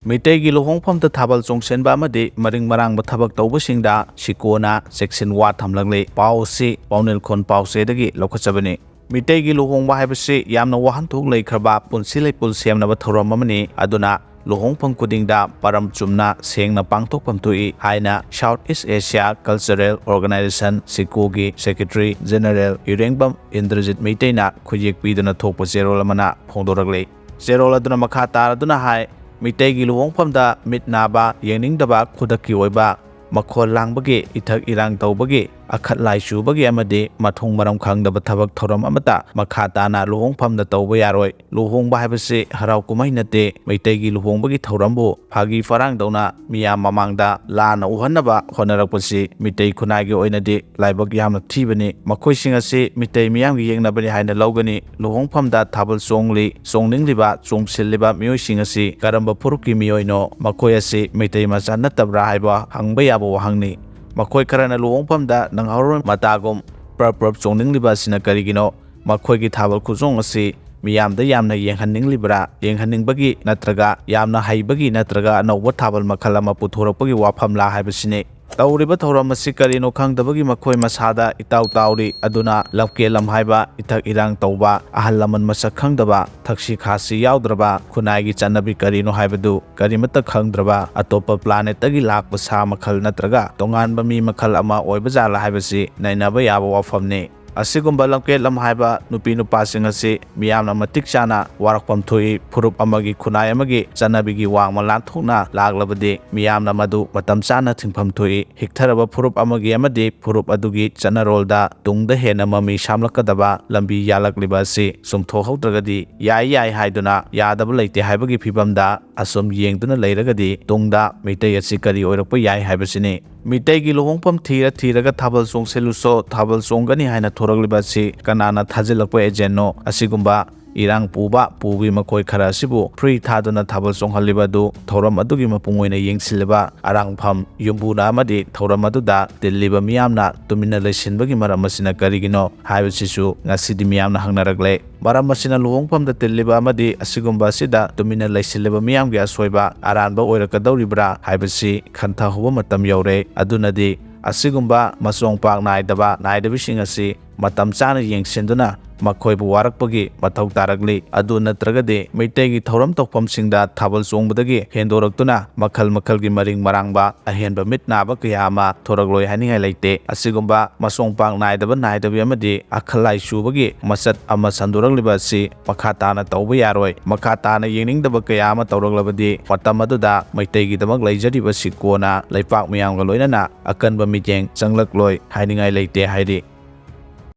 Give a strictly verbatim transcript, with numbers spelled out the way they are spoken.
ꯃꯤꯇꯩꯒꯤ ꯂꯨꯍꯣꯡꯐꯝꯗ ꯊꯥꯕꯜ ꯆꯣꯡꯁꯤꯟꯕ ꯑꯃꯗꯤ ꯃꯔꯤꯡ ꯃꯔꯥꯡꯕ ꯊꯕꯛ ꯇꯧꯕꯁꯤꯡꯗ ꯁꯤꯀꯣꯅ ꯆꯦꯛꯁꯤꯟ ꯋꯥ ꯊꯝꯂꯛꯂꯤ꯫ ꯄꯥꯎ ꯑꯁꯤ ꯄꯥꯎꯅꯦꯜꯈꯣꯟ ꯄꯥꯎꯆꯦꯗꯒꯤ ꯂꯧꯈꯠꯆꯕꯅꯤ꯫ ꯃꯤꯇꯩꯒꯤ ꯂꯨꯍꯣꯡꯕ ꯍꯥꯏꯕꯁꯤ ꯌꯥꯝꯅ ꯋꯥꯍꯟꯊꯣꯛ ꯂꯩꯈ꯭ꯔꯕ ꯄꯨꯟꯁꯤ ꯂꯩꯄꯨꯟ ꯁꯦꯝꯅꯕ ꯊꯧꯔꯝ ꯑꯃꯅꯤ꯫ ꯑꯗꯨꯅ ꯂꯨꯍꯣꯡꯐꯝ ꯈꯨꯗꯤꯡꯗ ꯄꯔꯝ ꯆꯨꯝꯅ ꯁꯦꯡꯅ ꯄꯥꯡꯊꯣꯛꯐꯝ ꯊꯣꯛꯏ ꯍꯥꯏꯅ South East Asia Cultural Organization, ꯁꯤꯀꯣꯒꯤ Secretary General ꯏꯔꯦꯡꯕꯝ Indrajit ꯃꯩꯇꯩꯅ ꯈꯨꯠꯌꯦꯛ ꯄꯤꯗꯨꯅ ꯊꯣꯛꯄ ꯆꯦꯔꯣꯜ ꯑꯃꯅ ꯐꯣꯡꯗꯣꯔꯛꯂꯤ꯫ ꯆꯦꯔꯣꯜ ꯑꯗꯨꯅ ꯃꯈꯥ ꯇꯥꯔꯗꯨꯅ ꯍꯥꯏ, ꯃꯤꯇꯩꯒꯤ ꯂꯨꯍꯣꯡꯐꯝꯗ ꯃꯤꯠ ꯅꯥꯕ, ꯌꯦꯡꯅꯤꯡꯗꯕ, ꯈꯨꯗꯛꯀꯤ ꯑꯣꯏꯕ ꯃꯈꯣꯜ ꯂꯥꯡꯕꯒꯤ, ꯏꯊꯛ ꯏꯔꯥꯡ ꯇꯧꯕꯒꯤ, ꯑꯈꯠ ꯂꯥꯏ ꯆꯨꯕꯒꯤ ꯑꯃꯗꯤ ꯃꯊꯣꯡ ꯃꯔꯝ ꯈꯪꯗꯕ ꯊꯕꯛ ꯊꯧꯔꯝ ꯑꯃꯠꯇ ꯃꯈꯥ ꯇꯥꯅ ꯂꯨꯍꯣꯡꯐꯝꯗ ꯇꯧꯕ ꯌꯥꯔꯣꯏ꯫ ꯂꯨꯍꯣꯡꯕ ꯍꯥꯏꯕꯁꯤ ꯍꯔꯥꯎ ꯀꯨꯝꯍꯩ ꯅꯠꯇꯦ꯫ ꯃꯩꯇꯩꯒꯤ ꯂꯨꯍꯣꯡꯕꯒꯤ ꯊꯧꯔꯝꯕꯨ ꯐꯥꯒꯤ ꯐꯔꯥꯡꯗꯧꯅ ꯃꯤꯌꯥꯝ ꯃꯃꯥꯡꯗ ꯂꯥꯟꯅ ꯎꯍꯟꯅꯕ ꯍꯣꯠꯅꯔꯛꯄꯁꯤ ꯃꯤꯇꯩ ꯈꯨꯟꯅꯥꯏꯒꯤ ꯑꯣꯏꯅꯗꯤ ꯂꯥꯏꯕꯛ ꯌꯥꯝꯅ ꯊꯤꯕꯅꯤ꯫ ꯃꯈꯣꯏꯁꯤꯡ ꯑꯁꯤ ꯃꯤꯇꯩ ꯃꯤꯌꯥꯝꯒꯤ ꯌꯦꯛꯅꯕꯅꯤ ꯍꯥꯏꯅ ꯂꯧꯒꯅꯤ꯫ ꯂꯨꯍꯣꯡꯐꯝꯗ ꯊꯥꯕꯜ ꯆꯣꯡꯂꯤ, ꯆꯣꯡꯅꯤꯡꯂꯤꯕ, ꯆꯣꯡꯁꯤꯜꯂꯤꯕ ꯃꯤꯑꯣꯏꯁꯤꯡ ꯑꯁꯤ ꯀꯔꯝꯕ ꯐꯨꯔꯨꯞꯀꯤ ꯃꯤꯑꯣꯏꯅꯣ? ꯃꯈꯣꯏ ꯑꯁꯤ ꯃꯩꯇꯩ ꯃꯆꯥ ꯅꯠꯇꯕ꯭ꯔꯥ ꯍꯥꯏꯕ ꯍꯪꯕ ꯌꯥꯕ ꯋꯥꯍꯪꯅꯤ꯫ ꯃꯈꯣꯏ ꯈꯔꯅ ꯂꯨꯍꯣꯡꯐꯝꯗ ꯅꯪꯍꯧꯔꯣꯏ ꯃꯇꯥꯒꯨꯝ ꯄ꯭ꯔꯞ ꯄ꯭ꯔꯞ ꯆꯣꯡꯅꯤꯡꯂꯤꯕ ꯑꯁꯤꯅ ꯀꯔꯤꯒꯤꯅꯣ? ꯃꯈꯣꯏꯒꯤ ꯊꯥꯕꯜ ꯈꯨꯆꯣꯡ ꯑꯁꯤ ꯃꯤꯌꯥꯝꯗ ꯌꯥꯝꯅ ꯌꯦꯡꯍꯟꯅꯤꯡꯂꯤꯕ꯭ꯔꯥ? ꯌꯦꯡꯍꯟꯅꯤꯡꯕꯒꯤ ꯅꯠꯇ꯭ꯔꯒ ꯌꯥꯝꯅ ꯍꯩꯕꯒꯤ ꯅꯠꯇ꯭ꯔꯒ ꯑꯅꯧꯕ ꯊꯥꯕꯜ ꯃꯈꯜ ꯑꯃ ꯄꯨꯊꯣꯔꯛꯄꯒꯤ ꯋꯥꯐꯝꯂꯥ ꯍꯥꯏꯕꯁꯤꯅꯤ꯫ ꯇꯧꯔꯤꯕ ꯊꯧꯔꯝ ꯑꯁꯤ ꯀꯔꯤꯅꯣ ꯈꯪꯗꯕꯒꯤ ꯃꯈꯣꯏ ꯃꯁꯥꯗ ꯏꯇꯥꯎ ꯇꯥꯎꯔꯤ꯫ ꯑꯗꯨꯅ ꯂꯝꯀꯦꯠ ꯂꯝꯍꯥꯏꯕ, ꯏꯊꯛ ꯏꯔꯥꯡ ꯇꯧꯕ, ꯑꯍꯜ ꯂꯃꯟ ꯃꯁꯛ ꯈꯪꯗꯕ, ꯊꯛꯁꯤ ꯈꯥꯁꯤ ꯌꯥꯎꯗ꯭ꯔꯕ, ꯈꯨꯟꯅꯥꯏꯒꯤ ꯆꯠꯅꯕꯤ ꯀꯔꯤꯅꯣ ꯍꯥꯏꯕꯗꯨ ꯀꯔꯤꯃꯠꯇ ꯈꯪꯗ꯭ꯔꯕ, ꯑꯇꯣꯞꯄ planetꯇꯒꯤ ꯂꯥꯛꯄ ꯁꯥ ꯃꯈꯜ ꯅꯠꯇ꯭ꯔꯒ ꯇꯣꯉꯥꯟꯕ ꯃꯤ ꯃꯈꯜ ꯑꯃ ꯑꯣꯏꯕ ꯖꯥꯠꯂꯥ ꯍꯥꯏꯕꯁꯤ ꯅꯩꯅꯕ ꯌꯥꯕ ꯋꯥꯐꯝꯅꯤ꯫ ꯑꯁꯤꯒꯨꯝꯕ ꯂꯝꯀꯦꯠ ꯂꯝꯍꯥꯏꯕ ꯅꯨꯄꯤ ꯅꯨꯄꯥꯁꯤꯡ ꯑꯁꯤ ꯃꯤꯌꯥꯝꯅ ꯃꯇꯤꯛ ꯆꯥꯅ ꯋꯥꯔꯛꯐꯝ ꯊꯣꯛꯏ꯫ ꯐꯨꯔꯨꯞ ꯑꯃꯒꯤ ꯈꯨꯟꯅꯥꯏ ꯑꯃꯒꯤ ꯆꯠꯅꯕꯤꯒꯤ ꯋꯥꯡꯃ ꯂꯥꯟꯊꯣꯛꯅ ꯂꯥꯛꯂꯕꯗꯤ ꯃꯤꯌꯥꯝꯅ ꯃꯗꯨ ꯃꯇꯝ ꯆꯥꯅ ꯊꯤꯡꯐꯝ ꯊꯣꯛꯏ꯫ ꯍꯤꯛꯊꯔꯕ ꯐꯨꯔꯨꯞ ꯑꯃꯒꯤ ꯑꯃꯗꯤ ꯐꯨꯔꯨꯞ ꯑꯗꯨꯒꯤ ꯆꯠꯅꯔꯣꯜꯗ ꯇꯨꯡꯗ ꯍꯦꯟꯅ ꯃꯃꯤ ꯁꯥꯝꯂꯛꯀꯗꯕ ꯂꯝꯕꯤ ꯌꯥꯜꯂꯛꯂꯤꯕ ꯑꯁꯤ ꯆꯨꯝꯊꯣꯛꯍꯧꯗ꯭ꯔꯒꯗꯤ ꯌꯥꯏ ꯌꯥꯏ ꯍꯥꯏꯗꯨꯅ ꯌꯥꯗꯕ ꯂꯩꯇꯦ ꯍꯥꯏꯕꯒꯤ ꯐꯤꯕꯝꯗ ꯑꯁꯨꯝ ꯌꯦꯡꯗꯨꯅ ꯂꯩꯔꯒꯗꯤ ꯇꯨꯡꯗ ꯃꯤꯇꯩ ꯑꯁꯤ ꯀꯔꯤ ꯑꯣꯏꯔꯛꯄ ꯌꯥꯏ ꯍꯥꯏꯕꯁꯤꯅꯤ꯫ ꯃꯤꯇꯩꯒꯤ ꯂꯨꯍꯣꯡꯐꯝ ꯊꯤꯔ ꯊꯤꯔꯒ ꯊꯥꯕꯜ ꯆꯣꯡꯁꯤꯜꯂꯨꯁꯣ, ꯊꯥꯕꯜ ꯆꯣꯡꯒꯅꯤ ꯍꯥꯏꯅ ꯊꯣꯔꯛꯂꯤꯕ ꯑꯁꯤ ꯀꯅꯥꯅ ꯊꯥꯖꯤꯜꯂꯛꯄ agentꯅꯣ? ꯑꯁꯤꯒꯨꯝꯕ ꯏꯔꯥꯡ ꯄꯨꯕ ꯄꯨꯒꯤ ꯃꯈꯣꯏ ꯈꯔ ꯑꯁꯤꯕꯨ free ꯊꯥꯗꯨꯅ ꯊꯥꯕꯜ ꯆꯣꯡꯍꯜꯂꯤꯕ ꯑꯗꯨ ꯊꯧꯔꯝ ꯑꯗꯨꯒꯤ ꯃꯄꯨꯡ ꯑꯣꯏꯅ ꯌꯦꯡꯁꯤꯜꯂꯤꯕ ꯑꯔꯥꯡꯐꯝ ꯌꯨꯝꯕꯨꯅ ꯑꯃꯗꯤ ꯊꯧꯔꯝ ꯑꯗꯨꯗ ꯇꯤꯜꯂꯤꯕ ꯃꯤꯌꯥꯝꯅ ꯇꯨꯃꯤꯟꯅ ꯂꯩꯁꯤꯟꯕꯒꯤ ꯃꯔꯝ ꯑꯁꯤꯅ ꯀꯔꯤꯒꯤꯅꯣ ꯍꯥꯏꯕꯁꯤꯁꯨ ꯉꯁꯤꯗꯤ ꯃꯤꯌꯥꯝꯅ ꯍꯪꯅꯔꯛꯂꯦ꯫ ꯃꯔꯝ ꯑꯁꯤꯅ ꯂꯨꯍꯣꯡꯐꯝꯗ ꯇꯤꯜꯂꯤꯕ ꯑꯃꯗꯤ ꯑꯁꯤꯒꯨꯝꯕ ꯑꯁꯤꯗ ꯇꯨꯃꯤꯟꯅ ꯂꯩꯁꯤꯜꯂꯤꯕ ꯃꯤꯌꯥꯝꯒꯤ ꯑꯁꯣꯏꯕ ꯑꯔꯥꯟꯕ ꯑꯣꯏꯔꯛꯀꯗꯧꯔꯤꯕ꯭ꯔꯥ ꯍꯥꯏꯕꯁꯤ ꯈꯟꯊꯍꯧꯕ ꯃꯇꯝ ꯌꯧꯔꯦ꯫ ꯑꯗꯨꯅꯗꯤ ꯑꯁꯤꯒꯨꯝꯕ ꯃꯆꯣꯡ ꯄꯥꯛ ꯅꯥꯏꯗꯕ ꯅꯥꯏꯗꯕꯁꯤꯡ ꯑꯁꯤ ꯃꯇꯝ ꯆꯥꯅ ꯌꯦꯡꯁꯤꯟꯗꯨꯅ ꯃꯈꯣꯏꯕꯨ ꯋꯥꯔꯛꯄꯒꯤ ꯃꯊꯧ ꯇꯥꯔꯛꯂꯤ꯫ ꯑꯗꯨ ꯅꯠꯇ꯭ꯔꯒꯗꯤ ꯃꯩꯇꯩꯒꯤ ꯊꯧꯔꯝ ꯇꯧꯐꯝꯁꯤꯡꯗ ꯊꯥꯕꯜ ꯆꯣꯡꯕꯗꯒꯤ ꯍꯦꯟꯗꯣꯔꯛꯇꯨꯅ ꯃꯈꯜ ꯃꯈꯜꯒꯤ ꯃꯔꯤꯡ ꯃꯔꯥꯡꯕ ꯑꯍꯦꯟꯕ ꯃꯤꯠ ꯅꯥꯕ ꯀꯌꯥ ꯑꯃ ꯊꯣꯔꯛꯂꯣꯏ ꯍꯥꯏꯅꯤꯡꯉꯥꯏ ꯂꯩꯇꯦ꯫ ꯑꯁꯤꯒꯨꯝꯕ ꯃꯆꯣꯡ ꯄꯥꯛ ꯅꯥꯏꯗꯕ ꯅꯥꯏꯗꯕꯤ ꯑꯃꯗꯤ ꯑꯈꯜ ꯂꯥꯏ ꯆꯨꯕꯒꯤ ꯃꯆꯠ ꯑꯃ ꯁꯟꯗꯣꯔꯛꯂꯤꯕ ꯑꯁꯤ ꯃꯈꯥ ꯇꯥꯅ ꯇꯧꯕ ꯌꯥꯔꯣꯏ꯫ ꯃꯈꯥ ꯇꯥꯅ ꯌꯦꯡꯅꯤꯡꯗꯕ ꯀꯌꯥ ꯑꯃ ꯇꯧꯔꯛꯂꯕꯗꯤ ꯃꯇꯝ ꯑꯗꯨꯗ ꯃꯩꯇꯩꯒꯤꯗꯃꯛ ꯂꯩꯖꯔꯤꯕ ꯁꯤꯀꯣꯅ ꯂꯩꯄꯥꯛ ꯃꯤꯌꯥꯝꯒ ꯂꯣꯏꯅꯅ ꯑꯀꯟꯕ ꯃꯤꯠꯌꯦꯡ ꯆꯪꯂꯛꯂꯣꯏ ꯍꯥꯏꯅꯤꯡꯉꯥꯏ ꯂꯩꯇꯦ ꯍꯥꯏꯔꯤ꯫